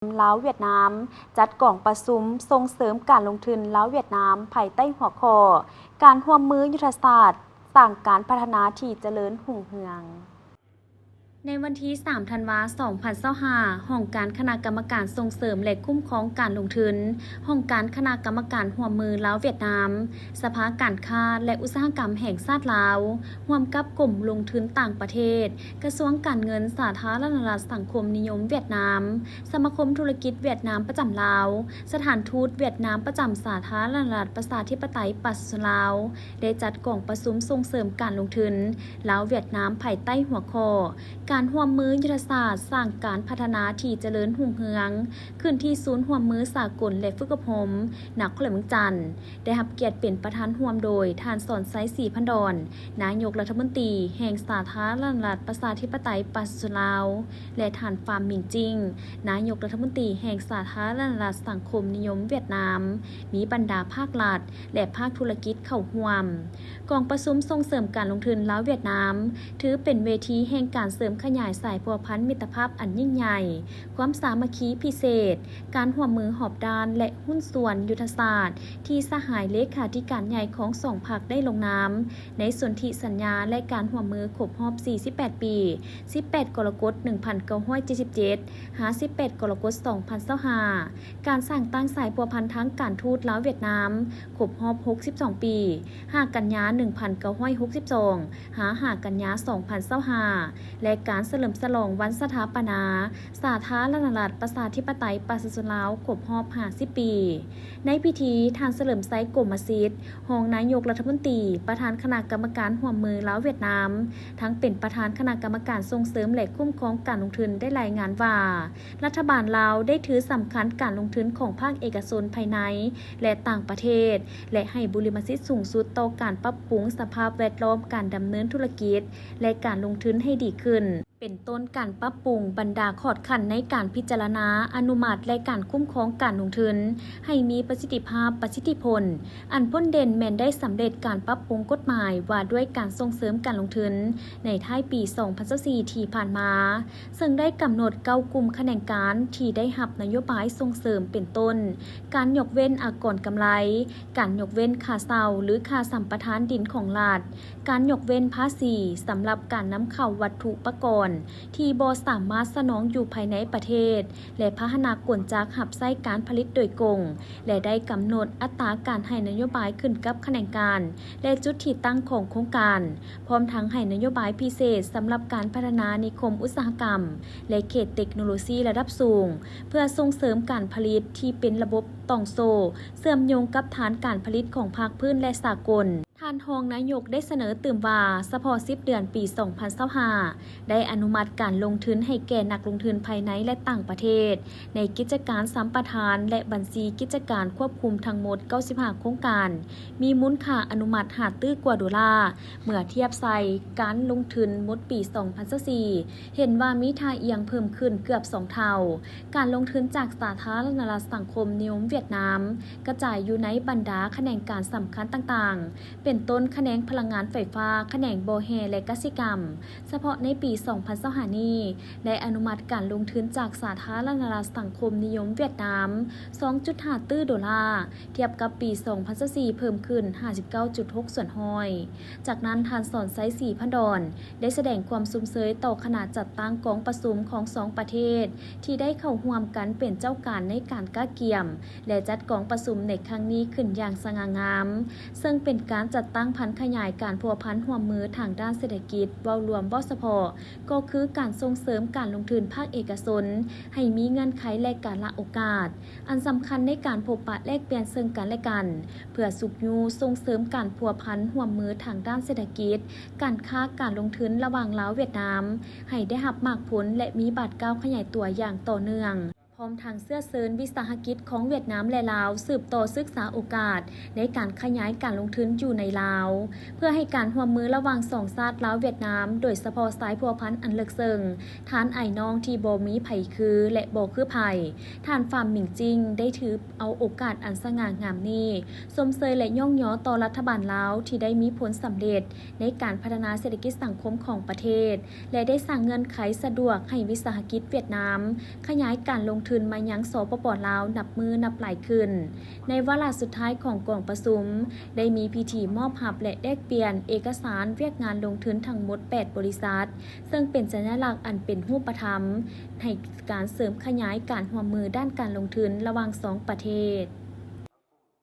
ລາວຫວຽດນາມ ຈັດກອງປະຊຸມສົ່ງເສີມການລົງທຶນລາວຫວຽດນາມ ພາຍໃຕ້ຫົວຂໍ້ ການຮ່ວມມືຍຸດທະສາດສ້າງການພັດທະນາທີ່ຈະເລີນຮຸ່ງເຮືອງ. ໃນວັນທີສາມ ທັນວາ ສອງພັນຊາວຫ້າ, ຫ້ອງການຄະນະກຳມະການສົ່ງເສີມ ແລະ ຄຸ້ມຄອງການລົງທຶນ, ຫ້ອງການຄະນະກຳມະການຮ່ວມມືລາວຫວຽດນາມ, ສະພາການຄ້າ ແລະ ອຸດສາຫະກຳແຫ່ງຊາດລາວ, ຮ່ວມກັບກົມລົງທຶນຕ່າງປະເທດ, ກະຊວງການເງິນສາທາລະນະລັດສັງຄົມນິຍົມຫວຽດນາມ, ສະມາຄົມທຸລະກິດຫວຽດນາມປະຈຳລາວ, ສະຖານທູດຫວຽດນາມປະຈຳສາທາລະນະລັດປະຊາທິປະໄຕປະຊາຊົນລາວ ໄດ້ຈັດກອງປະຊຸມສົ່ງເສີມການລົງທຶນລາວຫວຽດນາມ ພາຍໃຕ້ຫົວຂໍ້ ການຮ່ວມມືຍຸດທະສາດສ້າງການພັດທະນາທີ່ຈະເລີນຮຸ່ງເຮືອງ ຂຶ້ນທີ່ສູນຮ່ວມມືສາກົນ ແລະ ຝຶກອົບຮົມ ນະຄອນຫຼວງວຽງຈັນ. ໄດ້ຮັບກຽດເປັນປະທານຮ່ວມໂດຍ ທ່ານ ສອນໄຊ ສີພັນດອນ ນາຍົກລັດຖະມົນຕີແຫ່ງສາທາລະນະລັດປະຊາທິປະໄຕປະຊາຊົນລາວ ແລະ ທ່ານ ຟາມ ມິງຈິງ ນາຍົກລັດຖະມົນຕີແຫ່ງສາທາລະນະລັດສັງຄົມນິຍົມຫວຽດນາມ, ມີບັນດາພາກລັດ ແລະ ພາກທຸລະກິດເຂົ້າຮ່ວມ. ກອງປະຊຸມສົ່ງເສີມການລົງທຶນລາວຫວຽດນາມ ຖືເປັນເວທີແຫ່ງການເສີມຂະຫຍາຍສາຍພົວພັນມິດຕະພາບອັນຍິ່ງໃຫຍ່, ຄວາມສາມັກຄີພິເສດ, ການຮ່ວມມືຮອບດ້ານ ແລະ ຫຸ້ນສ່ວນຍຸດທະສາດ ທີ່ສະຫາຍເລຂາທິການໃຫຍ່ຂອງສອງພັກໄດ້ລົງນາມໃນສົນທິສັນຍາ ແລະ ການຮ່ວມມືຄົບຮອບສີ່ສິບແປດປີ, ສິບແປດ ກໍລະກົດ ໜຶ່ງພັນເກົ້າຮ້ອຍເຈັດສິບເຈັດ ຫາ ສິບແປດ ກໍລະກົດ ສອງພັນຊາວຫ້າ, ການສ້າງຕັ້ງສາຍພົວພັນທາງການທູດລາວຫວຽດນາມ ຄົບຮອບຫົກສິບສອງປີ, ຫ້າ ກັນຍາ ໜຶ່ງພັນເກົ້າຮ້ອຍຫົກສິບສອງ ຫາ ຫ້າ ກັນຍາ ສອງພັນຊາວຫ້າ ແລະ ການສະເຫຼີມສະຫຼອງວັນສະຖາປະນາສາທາລະນະລັດປະຊາທິປະໄຕປະຊາຊົນລາວ ຄົບຮອບຫ້າສິບປີ. ໃນພິທີ, ທ່ານ ສະເຫຼີມໄຊ ກົມມະສິດ ຮອງນາຍົກລັດຖະມົນຕີ, ປະທານຄະນະກຳມະການຮ່ວມມືລາວຫວຽດນາມ, ທັງເປັນປະທານຄະນະກຳມະການສົ່ງເສີມ ແລະ ຄຸ້ມຄອງການລົງທຶນ ໄດ້ລາຍງານວ່າ ລັດຖະບານລາວໄດ້ຖືສຳຄັນການລົງທຶນຂອງພາກເອກະຊົນພາຍໃນ ແລະ ຕ່າງປະເທດ ແລະ ໃຫ້ບຸລິມະສິດສູງສຸດຕໍ່ການປັບປຸງສະພາບແວດລ້ອມການດຳເນີນທຸລະກິດ ແລະ ການລົງທຶນໃຫ້ດີຂຶ້ນ, ເປັນຕົ້ນການປັບປຸງບັນດາຂອດຂັ້ນໃນການພິຈາລະນາ, ອະນຸມັດ ແລະ ການຄຸ້ມຄອງການລົງທຶນໃຫ້ມີປະສິດທິພາບ, ປະສິດທິຜົນ. ອັນພົ້ນເດັ່ນແມ່ນໄດ້ສຳເລັດການປັບປຸງກົດໝາຍວ່າດ້ວຍການສົ່ງເສີມການລົງທຶນໃນທ້າຍປີສອງພັນຊາວສີ່ທີ່ຜ່ານມາ, ເຊິ່ງໄດ້ກຳນົດເກົ້າກຸ່ມຂະແໜງການທີ່ໄດ້ຮັບນະໂຍບາຍສົ່ງເສີມ ເປັນຕົ້ນ ການຍົກເວັ້ນອາກອນກຳໄລ, ການຍົກເວັ້ນຄ່າເຊົ່າ ຫຼື ຄ່າສຳປະທານດິນຂອງລັດ, ການຍົກເວັ້ນພາສີສຳລັບການນຳເຂົ້າວັດຖຸປະກອນທີ່ບໍ່ສາມາດສະໜອງຢູ່ພາຍໃນປະເທດ ແລະ ພາຫະນະກົນຈັກຮັບໃຊ້ການຜະລິດໂດຍກົງ ແລະ ໄດ້ກຳນົດອັດຕາການໃຫ້ນະໂຍບາຍຂຶ້ນກັບຂະແໜງການ ແລະ ຈຸດທີ່ຕັ້ງຂອງໂຄງການ, ພ້ອມທັງໃຫ້ນະໂຍບາຍພິເສດສຳລັບການພັດທະນານິຄົມອຸດສາຫະກຳ ແລະ ເຂດເຕັກໂນໂລຊີລະດັບສູງ ເພື່ອສົ່ງເສີມການຜະລິດທີ່ເປັນລະບົບຕ່ອງໂສ້ ເຊື່ອມໂຍງກັບຖານການຜະລິດຂອງພາກພື້ນ ແລະ ສາກົນ. ທ່ານຮອງນາຍົກໄດ້ສະເໜີຕື່ມວ່າ ສະເພາະສິບເດືອນປີສອງພັນຊາວຫ້າ ໄດ້ອະນຸມັດການລົງທຶນໃຫ້ແກ່ນັກລົງທຶນພາຍໃນ ແລະ ຕ່າງປະເທດ ໃນກິດຈະການສຳປະທານ ແລະ ບັນຊີກິດຈະການຄວບຄຸມທັງໝົດເກົ້າສິບຫ້າໂຄງການ, ມີມູນຄ່າອະນຸມັດຫ້າຕື້ກວ່າໂດລາ. ເມື່ອທຽບໃສ່ການລົງທຶນໝົດປີສອງພັນຊາວສີ່ ເຫັນວ່າມີທ່າອ່ຽງເພີ່ມຂຶ້ນເກືອບສອງເທົ່າ. ການລົງທຶນຈາກສາທາລະນະລັດສັງຄົມນິຍົມຫວຽດນາມ ກະຈາຍຢູ່ໃນບັນດາຂະແໜງການສຳຄັນຕ່າງໆ ເປັນຕົ້ນຂະແໜງພະລັງງານໄຟຟ້າ, ຂະແໜງບໍ່ແຮ່ ແລະ ກະສິກຳ. ສະເພາະໃນປີສອງພັນຊາວຫ້ານີ້ ໄດ້ອະນຸມັດການລົງທຶນຈາກສາທາລະນະລັດສັງຄົມນິຍົມຫວຽດນາມ ສອງຈຸດຫ້າຕື້ໂດລາ, ທຽບກັບປີສອງພັນຊາວສີ່ ເພີ່ມຂຶ້ນຫ້າສິບເກົ້າຈຸດຫົກສ່ວນຮ້ອຍ. ຈາກນັ້ນ, ທ່ານ ສອນໄຊ ສີພັນດອນ ໄດ້ສະແດງຄວາມຊົມເຊີຍຕໍ່ຄະນະຈັດຕັ້ງກອງປະຊຸມຂອງສອງປະເທດ ທີ່ໄດ້ເຂົ້າຮ່ວມກັນເປັນເຈົ້າການໃນການກະກຽມ ແລະ ຈັດກອງປະຊຸມໃນຄັ້ງນີ້ຂຶ້ນຢ່າງສະຫງ່າງາມ, ເຊິ່ງເປັນການຈັດຕັ້ງຜັນຂະຫຍາຍການພົວພັນຮ່ວມມືທາງດ້ານເສດຖະກິດເວົ້າລວມເວົ້າສະເພາະ, ກໍຄືການສົ່ງເສີມການລົງທຶນພາກເອກະຊົນໃຫ້ມີເງື່ອນໄຂ ແລະ ກາລະໂອກາດອັນສຳຄັນໃນການພົບປະແລກປ່ຽນເຊິ່ງກັນ ແລະ ກັນ ເພື່ອຊຸກຍູ້ສົ່ງເສີມການພົວພັນຮ່ວມມືທາງດ້ານເສດຖະກິດ, ການຄ້າ, ການລົງທຶນລະຫວ່າງລາວ-ຫວຽດນາມ ໃຫ້ໄດ້ຮັບໝາກຜົນ ແລະ ມີບາດກ້າວຂະຫຍາຍຕົວຢ່າງຕໍ່ເນື່ອງ. ພ້ອມທັງເຊື້ອເຊີນວິສາຫະກິດຂອງຫວຽດນາມ ແລະ ລາວ ສືບຕໍ່ສຶກສາໂອກາດໃນການຂະຫຍາຍການລົງທຶນຢູ່ໃນລາວ, ເພື່ອໃຫ້ການຮ່ວມມືລະຫວ່າງສອງຊາດລາວ-ຫວຽດນາມ, ໂດຍສະເພາະສາຍພົວພັນອັນເລິກເຊິ່ງ, ທ່ານອ້າຍນ້ອງທີ່ບໍ່ມີໃຜຄື ແລະ ບໍ່ຄືໃຜ, ທ່ານ ຟາມ ມິງຈິງ ໄດ້ຖືເອົາໂອກາດອັນສະຫງ່າງາມນີ້ ຊົມເຊີຍ ແລະ ຍ້ອງຍໍຕໍ່ລັດຖະບານລາວທີ່ໄດ້ມີຜົນສຳເລັດ ໃນການພັດທະນາເສດຖະກິດສັງຄົມຂອງປະເທດ ແລະ ໄດ້ສ້າງເງື່ອນໄຂສະດວກໃຫ້ວິສາຫະກິດຫວຽດນາມຂະຫຍາຍການລົງ ຄືນມາຍັງ ສປປ ລາວ ນັບມື້ນັບຫຼາຍຂຶ້ນ. ໃນວາລະສຸດທ້າຍຂອງກອງປະຊຸມ ໄດ້ມີພິທີມອບຮັບ ແລະ ແລກປ່ຽນເອກະສານວຽກງານລົງທຶນທັງໝົດ ແປດ ບໍລິສັດ, ເຊິ່ງເປັນສັນຍະລັກອັນເປັນຮູບປະທຳໃຫ້ການເສີມຂະຫຍາຍການຮ່ວມມືດ້ານການລົງທຶນລະຫວ່າງສອງປະເທດ.